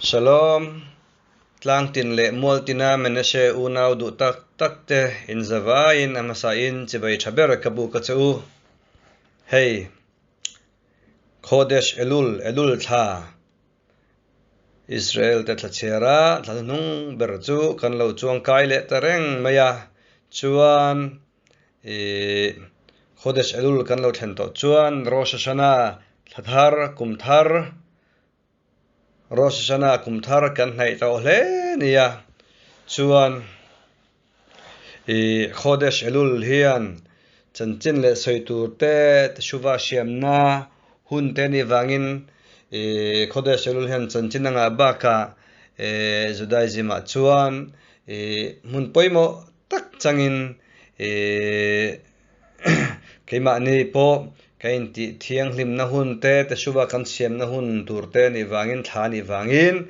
Shalom, Tlangtin leh Mualtina Menashe unau duh tak tak te inzavaiin a hmasain chibai tha ber ka buk a che u. Hei, Khodesh Elul, Elul thla, Israel te thla chhiara thla hnuhnung ber chu kan lo chuang kai leh ta reng mai a, chuan ih Khodesh Elul kan lo thlen tawh chuan Rosh Hashanah thla thar, kum thar, Rosh Hashanah kum thar kan hnaih tawh hle nia chuan ih Khodesh Elul hian chanchin leh sawi tur te teshuva hriamna hun te anih vangin ih Khodesh Elul hian chanchin a ngah bakah ih Judaism ah chuan ih hmun pawimawh tak changin ih Keimahni pawh ka intih thianghlimna hun te, teshuva kan siamna hun tur te nih vangin, thla nih vangin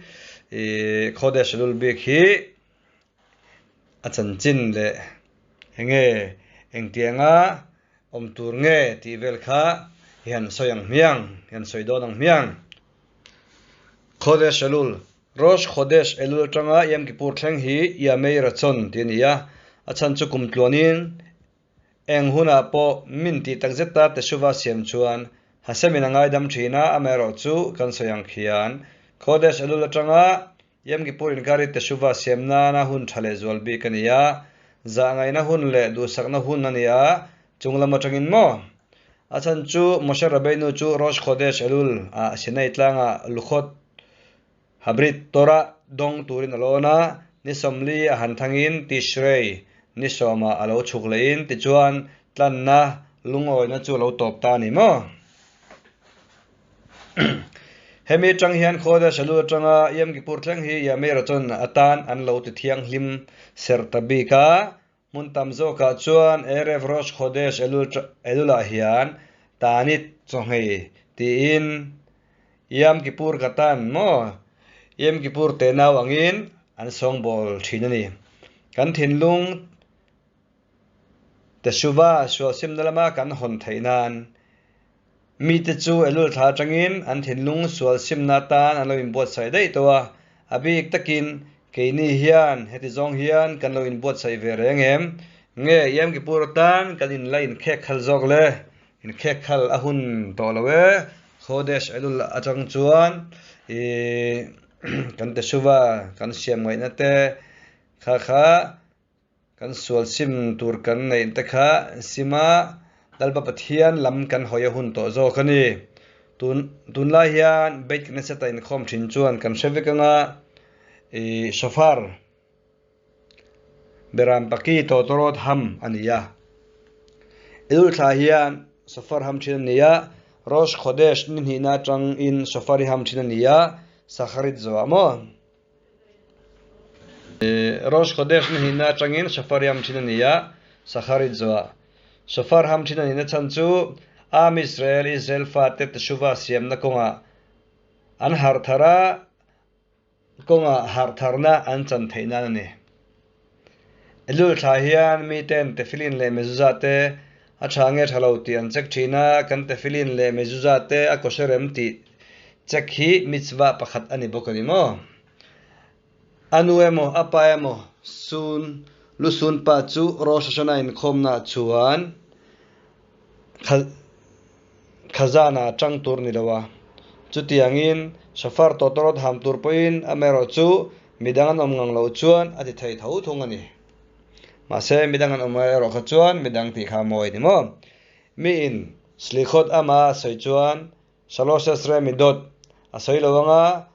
ih Khodesh Elul bik hi a chanchin leh enge engtianga awm tur nge tih vel kha i han sawi ang hmiang, i han sawi dawn ang hmiang. Khodesh Elul, Rosh Khodesh Elul atanga Yom Kippur thleng hi Yamei Ratzon tih a ni a, a chhan chu kum tluanin Eng hunah pawh min tih takzet ta Teshuva siam chuan Hasemin a ngaidam thin a, amaherawh chu kan sawi ang khian Khodesh Elul atanga Yom Kippur inkar hi Teshuva siam nana hun tha leh zual bik a ni a, zahngaihna hun leh duhsakna hun a ni a, chung lam atangin maw? A chhan chu Moshe Rabbeinu chu Rosh Khodesh Elul ah Sinai tlangah lukhawt Habrit Torah dawng turin a lawn a, ni 40 a han thangin Tishrei ni sawmah a lo chhuk lehin tichuan tlanna lungawina chu a lo tawp ta a ni maw? Hemi atang hian Khodesh Elul atanga Yom Kippur thleng hi Yamei Ratzon atan an lo ti thianghlim serh ta bik a, Hmun tam zawkah chuan Erev Rosh Chodesh Elul-ah hian Taanit chawhngei tiin Yom Kippur Katan maw Yom Kippur tenau angin an sawngbawl thin a ni. Kan thinlung Teshuvah sualsimna lama kan hawn theih nan Mite chu Elul thla atangin an thinlung sual simna atan an lo inbuatsaih daih tawh a, a bik takin keini hian heti zawng hian kan lo inbuatsaih ve reng em? Nge Yom Kippur atan kan inla inkhek khal zawk le? Inkhek khal a hun tawh lo e, Chodesh Elul atang chuan ih kan teshuva kan siam ngaihna te kha kha Kan sual sim tur kan neih te kha sima Lalpa Pathian lam kan hawi a hun tawh zawk a ni. Tun tunlai hian Beit Knesset a inkhawm thin chuan kan hre vek anga ih shofar Beram Paki Tawtawrawt ham a ni a. Elul thla hian shofar ham thin a ni a, Rosh Chodesh ni hnihna atangin shofar hi ham thin a ni a, Sacharit zawh ah maw? Rosh Chodesh na hina atangin Shofar ham thin a ni a, Sacharit zawah. Shofar ham thin a nihna chhan chu Am Israel, Israel fate Teshuvah siamna kawngah an harh thar a, kawngah harh tharna an chan theih nan a ni. Elul thla hian miten Tefillin leh Mezuzah te a tha nge tha lo tih an check thin a, kan Tefillin leh Mezuzah te a kosher em tih check hi mitzvah pakhat a ni bawk a ni maw? A nu emaw a pa emaw sun lusun pa chu Rosh Hashanah inkhawmnaah chuan khazana tang tur ni lo a, chutiangin shofar tawtawrawt ham tur pawhin amaherawh chu midang an awm ngang loh chuan a ti thei tho thung a ni. Mahse midang an awm erawh kha chuan midang tih kha a mawi a ni maw? Miin slikhawt ama a sawi chuan Shalosh Esrei midawt a sawi lo anga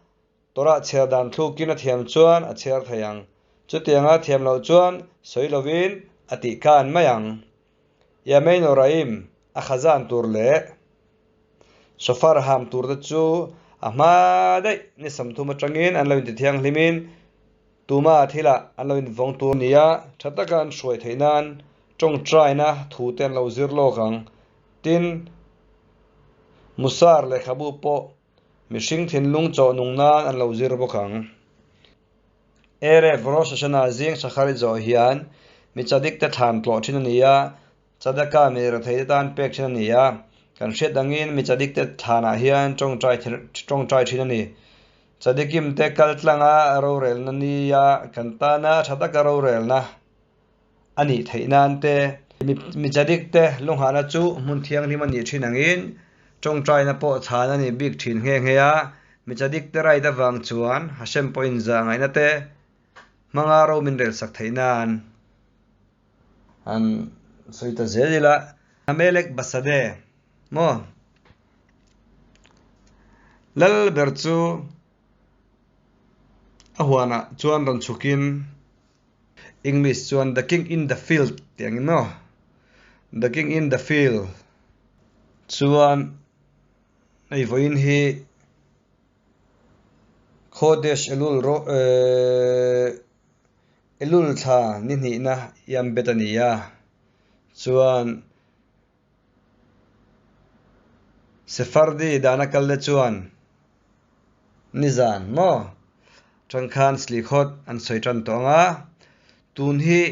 Torah chhiar dan thlukin a thiam chuan a chhiar thei ang. Chutianga thiam loh chuan sawi lovin a tih khan mai ang. Yamei Noraim a khazan tur leh Shofar ham tur te chu a hma daih ni 30 atangin an lo inti thianghlimin tuma thilah an lo invawng tur nia tha taka an hruai theih nan tawngtaina thu te an lo zir lawk ang. Tin, Musar lehkhabu pawh Mihring thinlung chawh nung nan an lo zir bawk ang. Erev Rosh Hashanah zing Shacharit zawh hian mi chadik te thlan tlawh thin a ni a, tzedakah mi rethei te tan pek thin a ni a. Kan hriat angin mi chadik te thlanah hian tawngtai tawngtai thin a ni. Tzadikim te kal tlanga rorelna nia kan tana tha taka rorelna a nih theih nan te, mi tzadik te lunghahna chu hmun thianghlim a nih thin angin tawngtaina pawh chhan a ni bik thin nghe nghe a, mi tzadik te right avang chuan Hashem pawhin zah ngaihna te hmanga ro min rel sak theih nan an sawi ta zel ila. Hamelek Basadeh maw? Lal ber chu a huanah chuan rawn chhukin English chuan the king in the field tih angin maw? The king in the field chuan hei vawiin hi Chodesh Elul rawh ehh Elul thla ni hnihna iam bet a ni a, chuan Sephardi dana kal te chuan nizan maw tangkhan Slikhawt an sawi tan tawh ang a, tun hi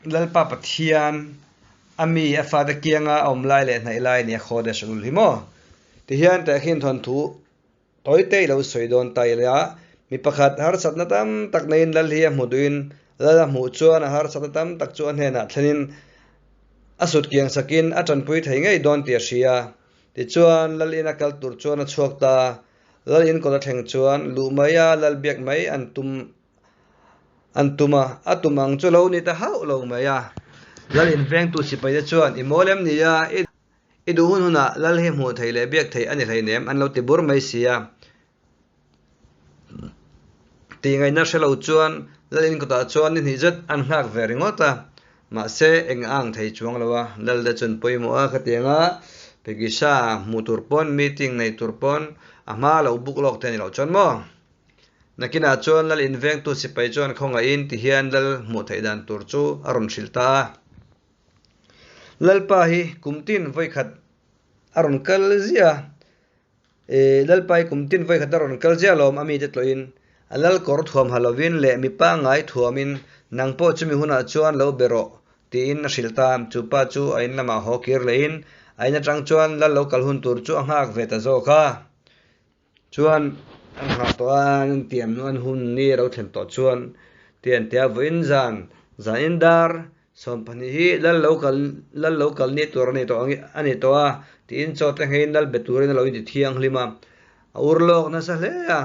Lalpa Pathian a mi a fate kianga a awm lai leh hnaih lai a ni a Chodesh Elul hi maw tihian tehkhin thawnthu Tawite i lo sawi dawn ta ila, mi pakhat harsatna tam tak neiin lal hi a hmu duhin lal a hmuh chuan a harsatna tam tak chu a hnenah thlenin a sut kiang sakin a tanpui thei ngei dawn tih a hria. Tichuan, lal ina kal tur chuan a chhuak ta. Lal in kawt a thleng chuan luh mai a lal biak mai an tum an tum a, a tum ang chu lo ni ta hauh lo mai a. Lal invengtu sipaite chuan i mawl em ni a, i I duh hun hunah lal hi hmuh theih leh biak theih a ni hleinem an lo ti bur mai si a. Tih ngaihna hre lo chuan lal in kawtah chuan ni hnih zet an nghak ve ringawt a, mahse eng a ang thei chuang lo a, lal te chuan pawimawh a khatianga Pegisa hmuh tur pawn meeting nei tur pawn a hma lo buk lawk te a ni loh chuan maw? Nakinah chuan lal in vengtu sipai chuan khawngaihin tihian lal hmuh theih dan tur chu a rawn hrilh ta a. Lalpa hi kum tin vawikhat a rawn kal ziah a, eh Lalpa hi kum tin vawikhat a rawn kal ziah alawm a mite tlawhin a lal kawr thuam ha lovin leh mi pangngai thuamin nang pawh chumi hunah chuan lo be rawh tiin a hrilh ta. Chu pa chu a in lamah haw kir lehin a in atang chuan lal lo kal hun tur chu a nghak ve ta zawk a. Chuan an nghah tawh a, an tiam hnu an hun ni a lo thlen tawh chuan ti an ti a, vawiin zan zan in dar 12 hi lal lo kal lal lo kal ni tur a ni tawh ang a ni tawh a tiin chaw te ngheiin lal be turin a lo inti thianghlim a, a ur lawk nasa hle a,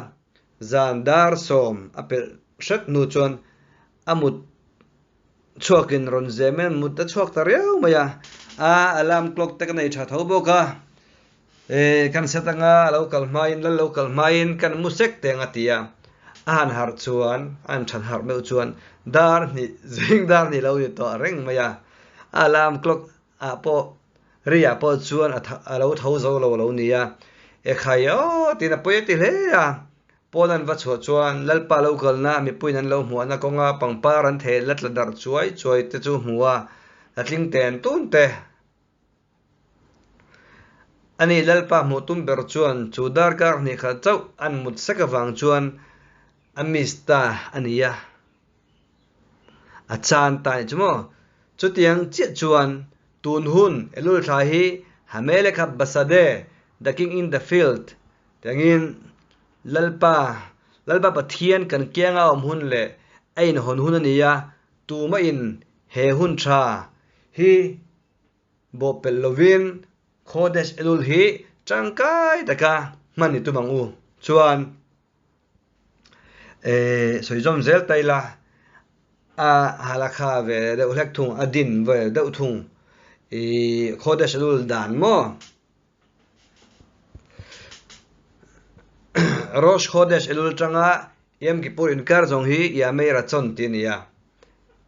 zan dar sawm a pelh hret hnu chuan a mut Chhuakin rawn zem in mut a chhuak ta riau mai a, a alarm clock te ka nei tha tho bawk a, eh kan set anga a lo kal hmain lal lo kal hmain kan mu sek teng a ti a, a han harh chuan a han than harh meuh chuan dar hnih zing dar hnih lo ni tawh reng mai a, a alarm clock ah pawh ri ah pawh chuan a lo tho zo lo a lo ni a, ekhai aw tiin a pawi a ti hle a. Pawn an va chhuah chuan Lalpa lo kalna mipuiin an lo hmuahna kawnga pangpar an theh la tla darh chuai chuai te chu hmu a, la tling ten tun te. Ani Lalpa hmuh tum ber chuan chu darkar hnih khat chauh an mut sek avang chuan a miss ta a ni a, a chan ta anih chu maw? Chutiang chiah chuan tun hun Elul thla hi Hamelekha Basadeh, the king in the field, Tiangin Lalpa, Lalpa Pathian kan kianga awm hun leh a inhawn hun a ni a, tumahin he hun tha hi bawhpelh lovin Chodesh Elul hi tangkai taka hman i tum ang u. Chuan eh sawi zawm zel ta ila a halakha ve deuh hlek thung, a din ve deuh thung ih Chodesh Elul dan maw? Rosh Chodesh Elul tanga Yom Kippur inkar zawng hi Yamei Ratzon tih a ni a.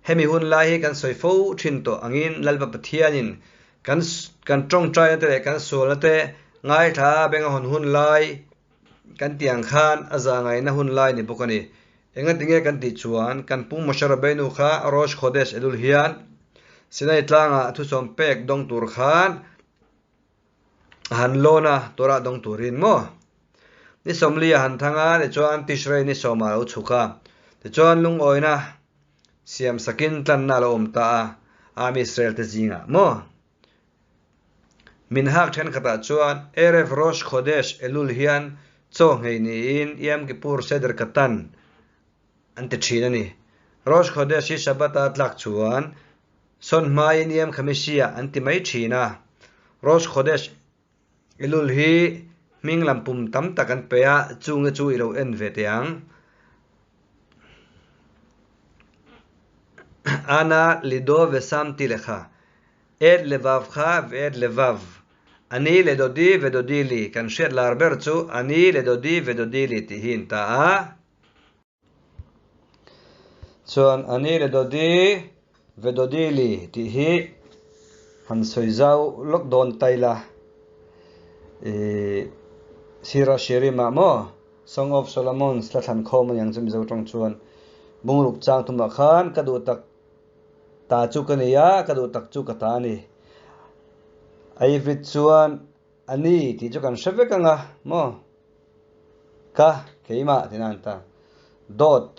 Hemi hun lai hi kan sawi fo thin tawh angin Lalpa Pathianin kan kan tawngtaina te leh kan sualna te ngaithla a beng a hawn hun lai kan tih ang khan a za ngaihna hun lai ni bawk a ni. Engatinge kan tih chuan kan pu Moshe Rabbeinu kha Rosh Chodesh Elul hian Sinai tlangah thusawm pek dawng tur khan A han lawn a, Torah dawng turin maw? Ni 40 a han thang a, tichuan Tishrei ni sawmah a lo chhuk a. Tichuan lungawina siam sakin tlanna a lo awm ta a, Am Israel te zingah maw? Min hak thenkhatah chuan Erev Rosh Chodesh Elul hian Chaw nghei niin Yom Kippur Seder Katan an ti thin a ni. Rosh Chodesh hi Shabbat a tlak chuan sawn hmain Yom Khamishiah an ti mai thin a. Rosh Chodesh Elul hi hming lam pum tam tak an pe a, chunge chu i lo en ve teh ang. Ana Lido Vesam ti lekha. Et levavcha ve'et levav. Ani le dodi ve dodi li, kan hriat lar ber chu ani le dodi ve dodi li tih hi in ta a. Chuan ani le dodi ve dodi li tih hi han sawi zau lawk dawn tai la. Ih Sira Shirim ah maw Song of Solomons hla thlan khawm a niang chu Mizo tawng chuan bungruk chang tumah khan ka duh tak Ta chu ka nei a, ka duh tak chu ka ta a ni. A ivrit chuan a ni tih chu kan hre vek ang a, maw? Ka, keimah ti nan ta. Dawt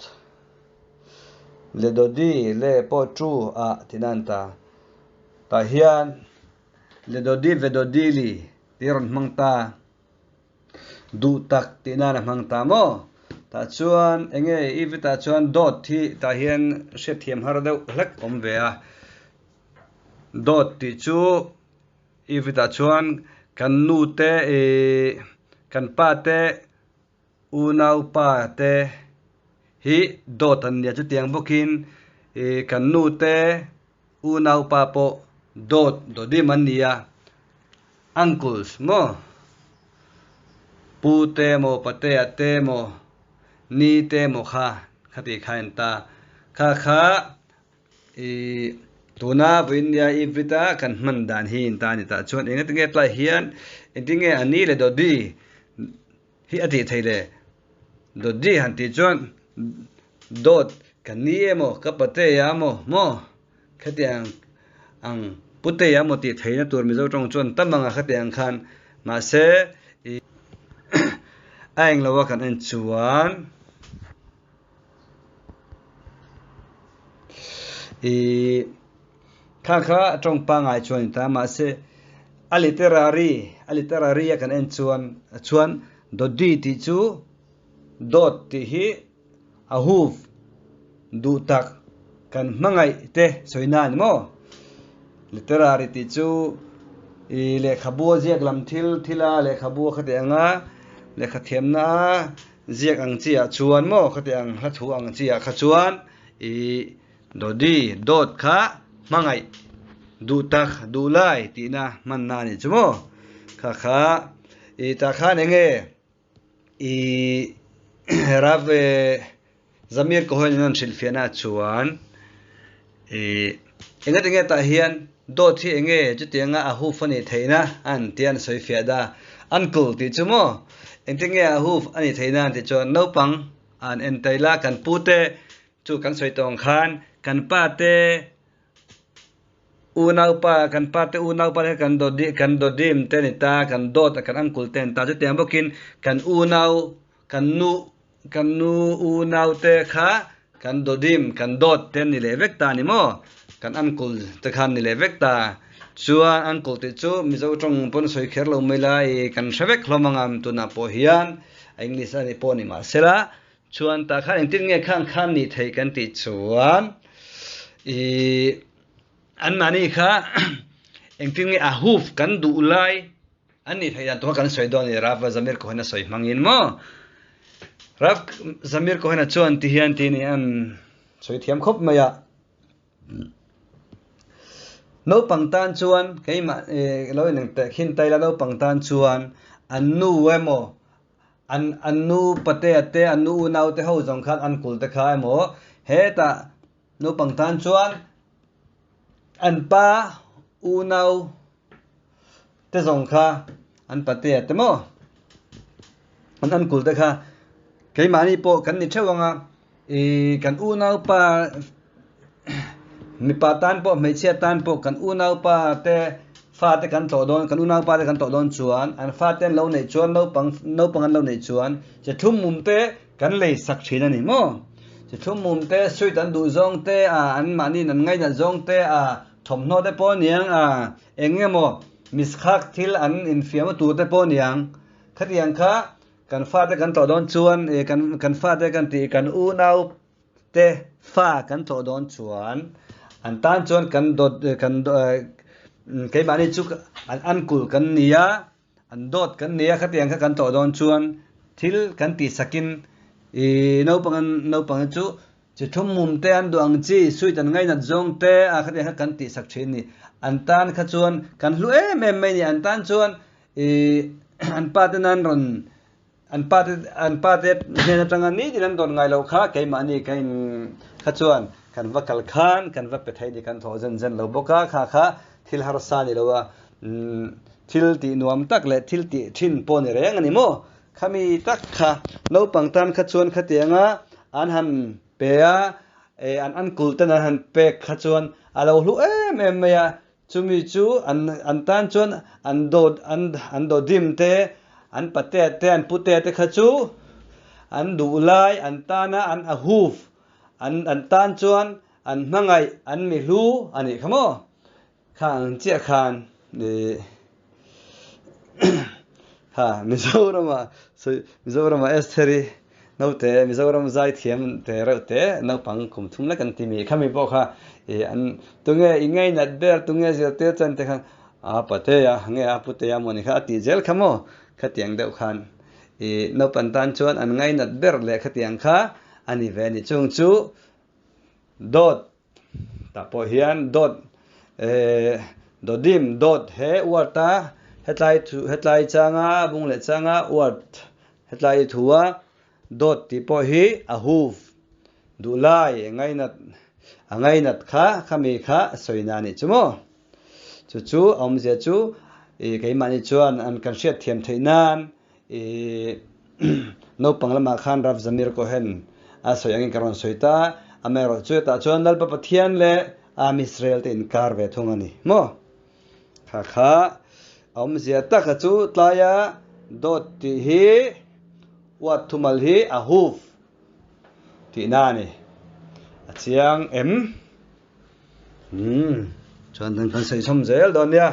le dawdi le pawh chu ah ti nan ta. Tah hian le dawdi ve dawdi li tih a rawn hmang ta. Duh tak tih nan a hmang ta maw? Tah chuan eng nge i vitah chuan dawt hi tah hian hriatthiam har deuh hlek awm ve a. Dawt tih chu i vitah chuan kan nu te ih kan pa te unau pa te hi dawt an nia chutiang bawkin ih kan nu te unau pa pawh dawt dawdim an ni a. Uncles maw? Pu te maw, Patea te maw, Ni te maw kha khati kha en ta. Kha kha i tuna vawiinnia i vita kan hman dan hi in ta a ni tah chuan engati nge tlai hian engtin nge a ni le Dodi hi a tih theih le? Dodi han tih chuan dawt ka ni emaw ka Patea maw maw? Khatiang ang Putea maw tih theihna tur Mizo tawng chuan tam anga khatiang khan mahse i a englo a kan en chuan i kha kha a tawng pangai chuan a ni ta mahse a literary a literary a kan en chuan chuan Dodi tih chu dawt tih hi A huf duh tak kan hmangaih te sawi na a ni maw? Literary tih chu i lehkhabu a ziak lam thil thil a lehkhabu a khati ang a, lehkha thiamna a ziak ang chi ah chuan maw khati ang hla thu ang chi ah kha chuan i dawdi dawt kha hmangaih duh tak duh lai tihna hmanna a nih chu maw? Kha kha i tah khan eng nge? I Rav Zamir Cohen in an hrilhfiahna chuan i engati nge tah hian dawt hi enge chutianga a huf a nih theihna an tia an sawifiah da. Uncle tih chu maw engtin nge a huf a nih theihna an tih chuan naupang an en taila kan pute chu kan sawi tawh ang khan kan pate Unaupa, kan pa te unaupa te kan dawt kan dawdim te a ni ta, kan dawt a kan uncle te a ni ta. Chutiang bawkin kan unau, kan nu, kan nu unau te kha kan dawdim, kan dawt te an ni leh vek ta a ni maw? Kan uncle te kha an ni leh vek ta. Chuan uncle tih chu Mizo tawng pawn sawi kher lo mai la i kan hre vek hlawm ang a, tunah pawh hian a English a nih pawh ni mahsela Chuan tah khan engtin nge khang khan nih theih kan tih chuan ih anmahni kha engtin nge a huf kan duh lai an nih theih dan tur kha kan sawi dawn a ni Rav Zamir Cohen a sawi hmangin maw Rav Zamir Cohen a chuan ti hian ti a ni an sawi thiam khawp mai a. Naupang tan chuan keimah ih lo inengteh khin ta ila naupang tan chuan an nu emaw An an nu patea te, an nu unau te ho zawng khan an kul te kha emaw, hetah naupang tan chuan an pa unau te zawng kha an patea te maw an an kul te kha keimahni pawh kan ni theuh ang a, ih kan unau pa Mipa tan pawh hmeichhia tan pawh kan unaupa te fate kan tlawh dawn kan unaupa te kan tlawh dawn chuan an fate an lo neih chuan naupang naupang an lo neih chuan chi thlum mum te kan lei sak thin a ni maw chi thlum mum te sweet an duh zawng te a an mahni an ngainat zawng te a thawmhnaw te pawh aniang a eng emaw miskhak thil an infiam tur te pawh aniang khatiang kha. Kan fate kan tlawh dawn chuan kan kan fate kan tih kan unau te fa kan tlawh dawn chuan an tan chuan kan dawt kan keimahni chu an uncle kan ni a, an dawt kan ni a khatiang kha kan tlawh dawn chuan thil kan tihsakin ih naupang naupang chu Chi thum mum te an duh ang chi, sweet an ngainat zawng te a khatiang kha kan tihsak thin ni. An tan kha chuan kan hlu em em mai ni. An tan chuan ih an pa te nan rawn an pa te an pa te hnen atanga nitin an dawn ngai loh kha keimahni ka in kha chuan kan va kal khan kan va pe thei ni kan thawh zen zen lo bawk a, kha kha thil harsa ni lo a thil tih nuam tak leh thil tih thin pawh ni reng a ni maw? Khami tak kha naupang tan kha chuan khatianga an han pe a, an uncle ten an han pek kha chuan a lo hlu em em mai a, chumi chu an an tan chuan an dawt an an dawdim te, an patea te, an putea te kha chu an duh lai an tana an ahuf an an tan chuan an hmangaih an mi hlu a nih kha maw? Kha ang chiah khan ih ha Mizorama sawi Mizorama Estheri naute Mizoram zaithiam te reuh te naupang kum thum lek an ti mi khami pawh kha ih an tunge i ngainat ber tunge zirtir chan te khan a patea nge a putea maw ni kha a tih zel kha maw khatiang deuh khan ih naupang tan chuan an ngainat ber leh khatiang kha a ni ve a ni chung chu dawt Tah pawh hian dawt eh dawdim dawt he word a hetlai thu hetlai changa bung leh changa word hetlai i thu a dawt tih pawh hi a huv duh lai a ngainat a ngainat kha khami kha sawi na a nih chu maw chu chu a awmzia chu ih keimahni chuan an kan hriat thiam theih nan Ih naupang lamah khan Rav Zamir Cohen a sawi angin ka rawn sawi ta, amaherawh chu hetah chuan Lalpa Pathian leh Am Israel te inkar ve thung a ni maw? Kha kha a awmzia taka chu tlaia dawt tih hi uat thumal hi a huf tihna a ni. A chiang em? Umm chuan kan sawi chhawm zel dawn nia.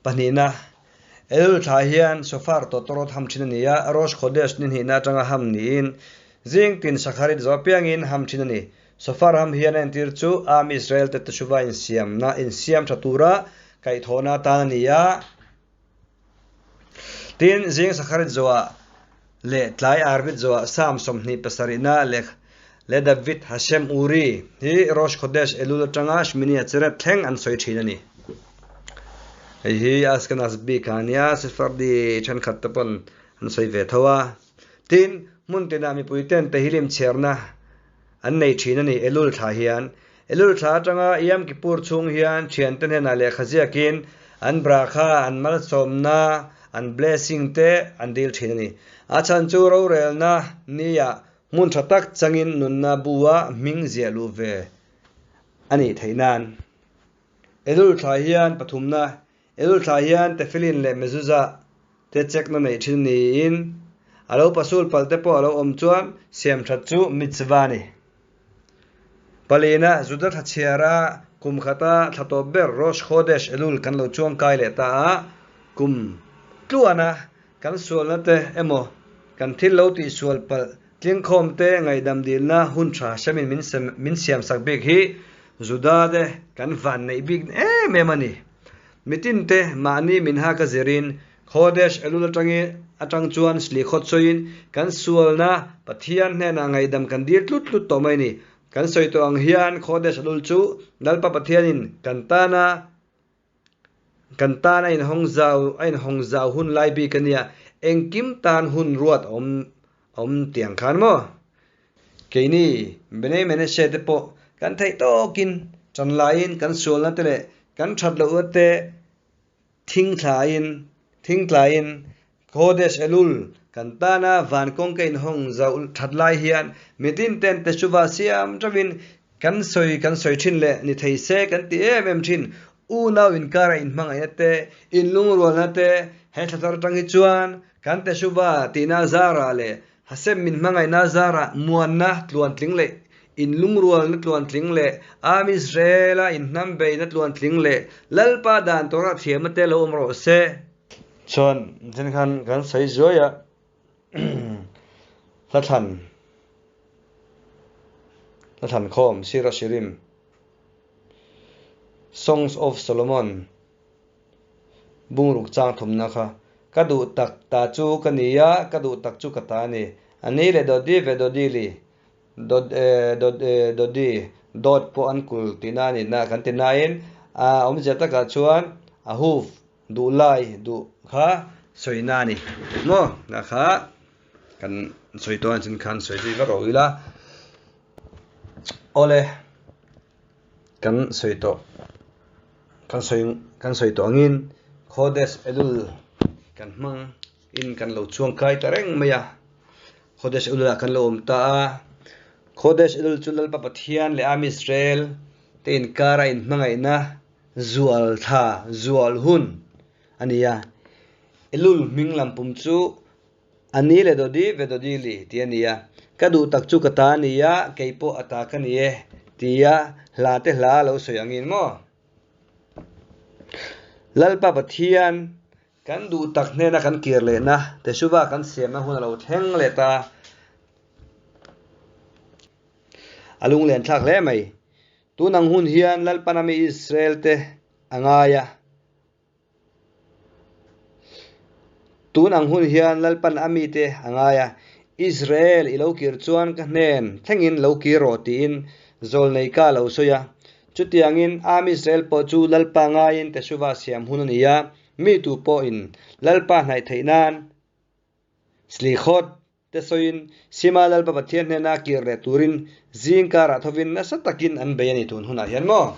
Pahnihna, Elul thla hian Shofar tawtawrawt ham thin a ni a, Rosh Chodesh ni hnihna atanga ham niin zing tin Shakharit zawh apiangin ham thin a ni. Shofar ham hian a entir chu Am Israel te Teshuvah insiamna insiam tha tura kaihthawhna atan a ni a. Tin, zing Sakharit zawhah leh tlai Arvit zawhah Psalm 27na leh leh David Hashem Uri hi Rosh Chodesh Elul atanga Shmini Atzeret thleng an sawi thin a ni. Hei hi Ashkenaz bik a nia, Sephardi thenkhat te pawn an sawi ve tho a. Tin, hmun tinah mipui ten Tehillim chhiarna an nei thin a ni Elul thla hian. Elul thla atanga Yom Kippur chhung hian thiante hnenah lehkha ziakin an brakha, an malsawmna, an blessing te an dil thin a ni. A chhan chu rorelna niah hmun tha tak changin nunna bua hming ziah luh ve a nih theih nan. Elul thla hian pathumna, Elul thla hian Tefillin leh Mezuzah te check na neih thin niin a lo pasul palh te pawh a lo awm chuan siam that chu mitzvah a ni. Palina, Juda thla chhiara kum khata thla tawp ber Rosh Chodesh Elul kan lo chuang kai leh ta a, kum tluana kan sualna te emaw kan thil lo tih sual palh tlingkhawm te ngaihdam dilna hun tha hremin min siam sak bik hi Juda te kan van neih bik em em a ni. Mitin te mahni min hak a zirin Chodesh Elul atangin atang chuan slikhawt sawiin kan sualna Pathian hnenah ngaihdam kan dil tlut tlut tawh mai a ni. Kan sawi tawh ang hian Chodesh Elul chu Lalpa Pathianin kan tana kan tan a inhawng zau a inhawng zau hun lai bik a nia, engkim tan hun ruat a awm a awm tiang khan maw? Keini Bnei Menashe te pawh kan theih tawkin ṭan laiin kan sualna te leh kan ṭhat lohna te thingthlaiin thingtlaiin Chodesh Elul kan tana van kawngka inhawng zauh ṭhat lai hian mitin ten Teshuvah siam ṭeuhin kan sawi kan sawi ṭhin leh ni thei se kan ti em em ṭhin. Unau inkara inhmangaihna te, inlungrualna te he thla thar aṭang hi chuan kan Teshuvah tihna zarah leh Hashem min hmangaihna zarah muanna tluantling leh Inlungrualna tluantling leh Am Israel-a inhnambeihna tluantling leh Lalpa dan Torah thiamna te lo awm rawh se. Chuan thenkhan kan sawi zuai a, Hlathlan, Hlathlan khawm, Sir Ashirim, Songs of Solomon, Bungruk chang thumna kha ka duh tak ta chu ka ni a, ka duh tak chu ka ta a ni. A ni leh Dodi ve Dodi li, Dod e Dod e Dodi, dawt pawh an kul tihna a nihna kan ti nain a awmzia takah chuan a huf duh lai duh kha sawina a ni maw? Kha kha kan sawi tawh a chin khan sawi zui vak rawh ila. Awle. Kan sawi tawh kan sawi kan sawi tawh angin Khodesh Elul kan hmang in kan lo chuang kai ta reng mai a, Khodesh Elul ah kan lo awm ta a, Khodesh Elul chu Lalpa Pathian leh Am Israel te inkara inhmangaihna zual thla zual hun a ni a, Elul hming lampum chu A ni le Dodi ve Dodi li tih a ni a, ka duh tak chu ka ta a ni a, kei pawh a ta ka ni e tia hla te hla a lo sawi angin maw? Lalpa Pathian kan duh tak hnena kan kir lehna Teshuva kan siamna hun a lo thleng leh ta. A lunglen thlak hle mai. Tun ang hun hian Lalpan a mi Israel te a ngai a. Tun ang hun hian Lalpan a mite a ngai a, Israel i lo kir chuan ka hnen thlengin lo kir rawh tiin zawlnei ka lo sawi a. Chutiangin Am Israel pawh chu Lalpa ngaiin Teshuva siam hun a ni a, mi tu pawhin Lalpa hnaih theih nan Slikhot te sawiin Sima Lalpa Pathian hnena kir leh turin zing karah thovin nasa takin an bei a ni tun hunah hian maw?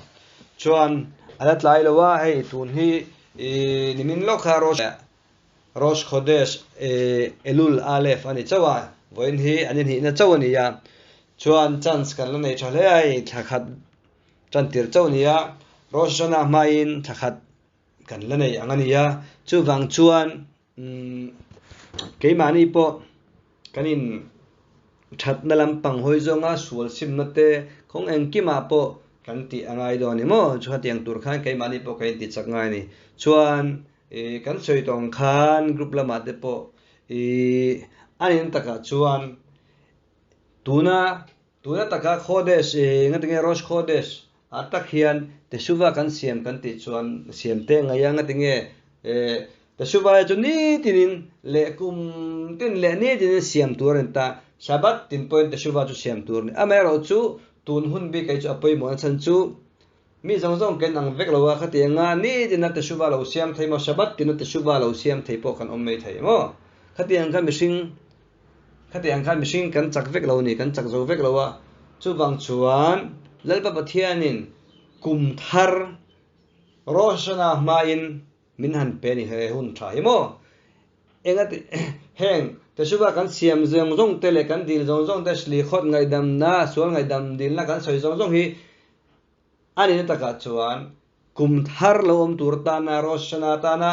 Chuan a la tlai lo a, hei tun hi nimin lawk kha Rosh Rosh Chodesh Elul Aleph a ni chauh a, vawiin hi an inhnihna chauh a ni a, chuan chance kan la nei tha hle a, hei thla khat tan tir chauh a ni a, Rosh Hashanah hmain thla khat kan la nei ang a ni a, chuvang chuan Keimahni pawh kan in thatna lampang hawi zawnga sual simna te kawng engkimah pawh kan tih a ngai dawn a ni maw? Chutiang tur khan keimahni pawh kan inti chak ngai a ni. Chuan ih kan sawi tawh ang khan group lamah te pawh ih a nin takah chuan tuna tuna taka Khodesh ih ngatinge Rosh Khodesh Ah tak hian Teshuva kan siam kan tih chuan siam te ngaih a ngatinge eh Teshuva hi chu nitinin leh kum tin leh nitinin siam tur a ni ta, Shabbat tin pawhin Teshuva chu siam tur a ni. Amaherawhchu tun hun bik hi chu a pawimawh na chhan chu mi zawng zawng kan ang vek lo a, khatianga nitina Teshuva lo siam thei maw, Shabbat tina Teshuva lo siam thei pawh kan awm mai thei maw? Khatiang kha mihring Khatiang khan mihring kan chak vek lo a ni, kan chak zo vek lo a. Chuvang chuan Lalpa Pathianin kum thar Rosh Hashanah hmain min han pe a ni he hun tha hi maw? Engati heng Teshuvah kan siam zawng zawng te leh kan dil zawng zawng te Shlichot ngaihdamna, sual ngaihdam dilna kan sawi zawng zawng hi a nihna takah chuan Kum thar lo awm tur tana Rosh Hashanah tana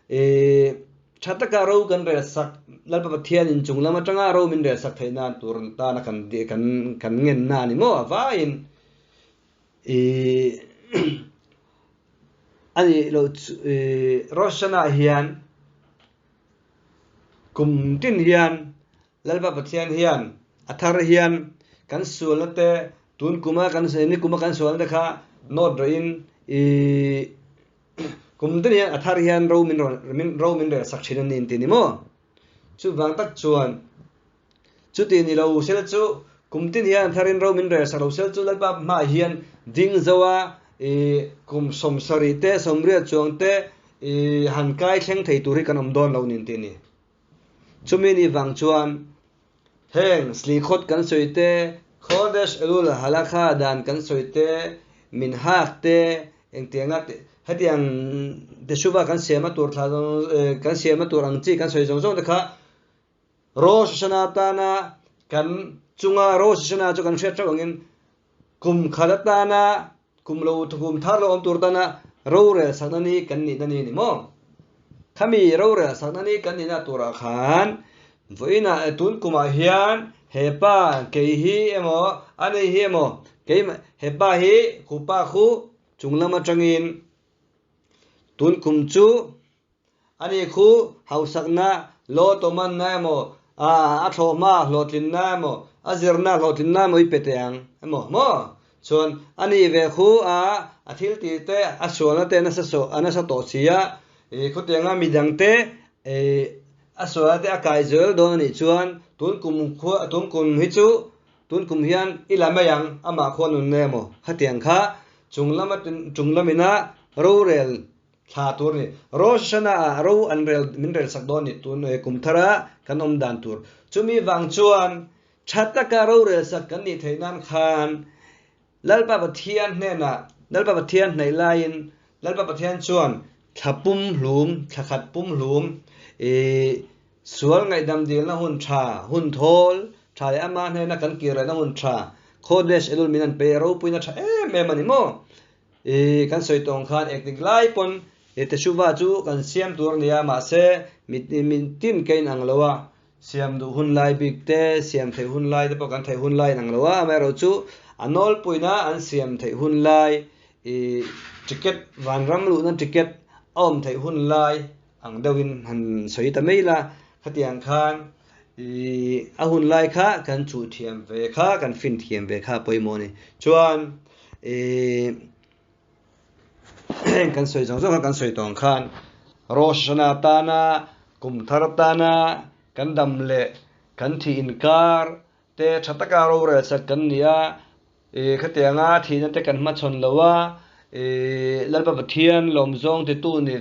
tha taka ro kan rel sak, Lalpa Pathian in chung lam atanga ro min rel sak theih nan tur tana kan kan kan ngen na a ni maw? A vaiin a nih loh chu Rosh Hashanah hian kum tin hian Lalpa Pathian hian a thar hian kan sualna te tun kuma kan ni kuma kan sualna te kha nawt rawhin ih kum te hian a thar hian ro min rawn min ro min rel sak thin a ni an ti ni maw? Chuvang tak chuan chuti ni lo sel chu kum tin hian a tharin ro min rel sak lo sel chu Lalpa hmaah hian ding zo a ih kum sawmsarih te sawmriat chuang te ih han kai thleng thei tur hi kan awm dawn lo ni an ti a ni. Chumi ni vang chuan heng Slikhot kan sawi te, Khodesh Elul Halakha dan kan sawi te, min hak te, engtianga hetiang Teshuva kan siamna tur thla zawng kan siamna tur ang chi kan sawi zawng zawng te kha Rosh Hashanah atana kan chunga Rosh Hashanah chu kan hriat theuh angin kum khat atana Kum lo kum thar lo awm tur tana rorel sakna ni kan nihna ni a ni maw? Khami rorel sakna ni kan nihna turah khan vawiinah tun kumah hian He pa kei hi emaw a nei hi emaw kei he pa hi khu pa khu chung lam atangin tun kum chu ani khu hausakna law tawmanna emaw a thlawhma hlawhtlinna emaw a zirna hlawhtlinna emaw i pe teh ang emaw maw chuan ani ve khu a a thil tih te a sualna te nasa saw a nasa tawh si a ih khawtianga midangte ih A sual te a kai zel dawn a nih chuan tun kum khua tun kum hi chu tun kum hian i la mai ang amah khua nun nge maw khatiang kha chung lama chung lamina rorel thla tur a ni. Rosh Hashanah ah ro an rel min rel sak dawn a ni tun kum thara kan awm dan tur. Chumi vang chuan tha taka rorel sak kan nih theih nan khan Lalpa Pathian hnenah, Lalpa Pathian hnaih laiin, Lalpa Pathian chuan thla pum hlum, thla khat pum hlum, i sual ngaihdam dilna hun tha, hun thawl tha leh ama hnena kan kir lehna hun tha, Chodesh Elul min an pe a, ropuina tha em em a ni maw? I kan sawi tawng khan engtik lai pawn i Teshuvah chu kan siam tur a ni a, mahse mi tin ka inang lo a, Siam duh hun lai bik te, siam theih hun lai te pawh kan theih hun lai in ang lo a, amaherawhchu a nawlpuina an siam theih hun lai, ih ticket vanram luhna ticket a awm theih hun lai ang deuhin han sawi ta mai la, khatiang khan ih a hun lai kha kan chuh thiam ve kha, kan fin thiam ve kha a pawimawh a ni. Chuan ih. Heng kan sawi zawng zawng kha kan sawi tawh ang khan Rosh Hashanah atana kum thar atana kan dam leh kan thih inkar te tha taka rorel sak kan ni a, ih khatianga thihna te kan hmachhawn lo a, ih Lalpa Pathian lawmzawng titu ni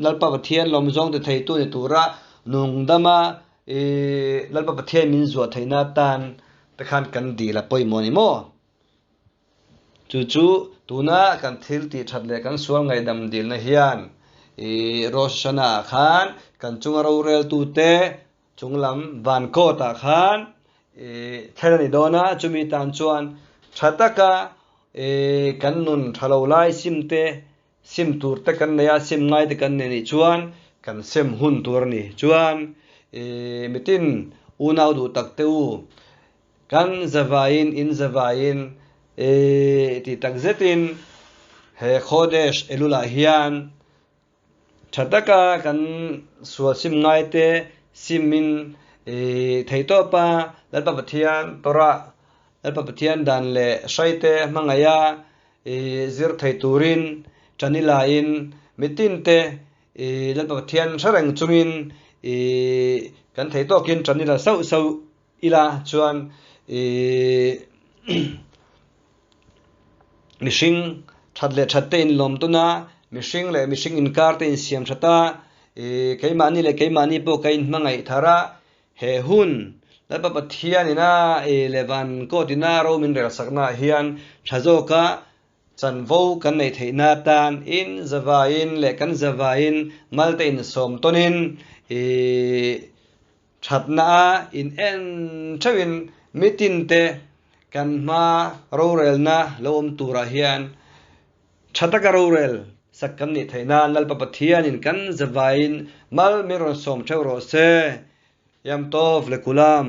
Lalpa Pathian lawmzawng ti theitu ni tura nungdama ih Lalpa Pathian min zuah theihna atan te khan kan dil a pawimawh a ni maw? Chu chu tuna kan thil tih that leh kan sual ngaihdam dilna hian i Rosh Hashanah ah khan kan chunga roreltute chunglam van court ah khan i thlen a ni dawn a, chumi tan chuan tha taka i kan nun tha lo lai sim te sim tur te kan nei a, sim ngai te kan nei nih chuan kan sem hun tur a ni. Chuan i mitin unau duh tak te u Kan zavaiin, in zavaiin, i tih tak zetin he Chodesh Elul-ah hian tha taka kan sual sim ngaite simin i theihtawp a, Lalpa Pathian Torah, Lalpa Pathian dan leh hraite hmangaiha i zir thei turin ṭan i lain mitinte i Lalpa Pathian hre reng chungin i kan theihtawkin ṭan i la sauh sauh Ila chuan ih mihring that leh that te inlawm tawn a, mihring leh mihring inkar te insiam that a, ih keimahni leh keimahni pawh ka inhmangaih thar a, he hun Lalpa Pathian ina ih leh van court ina ro min rel sakna ah hian tha zawka chanvo kan neih theihna atan in zavaiin leh kan zavaiin mal te insawm tawnin ih Thatna a in en theuhin mitin te kan hma rorelna lo awm turah hian tha taka rorel sak kan nih theih nan Lalpa Pathianin kan zavaiin mal min rawn sawm theuh rawh se. Yam Tov le Kulam.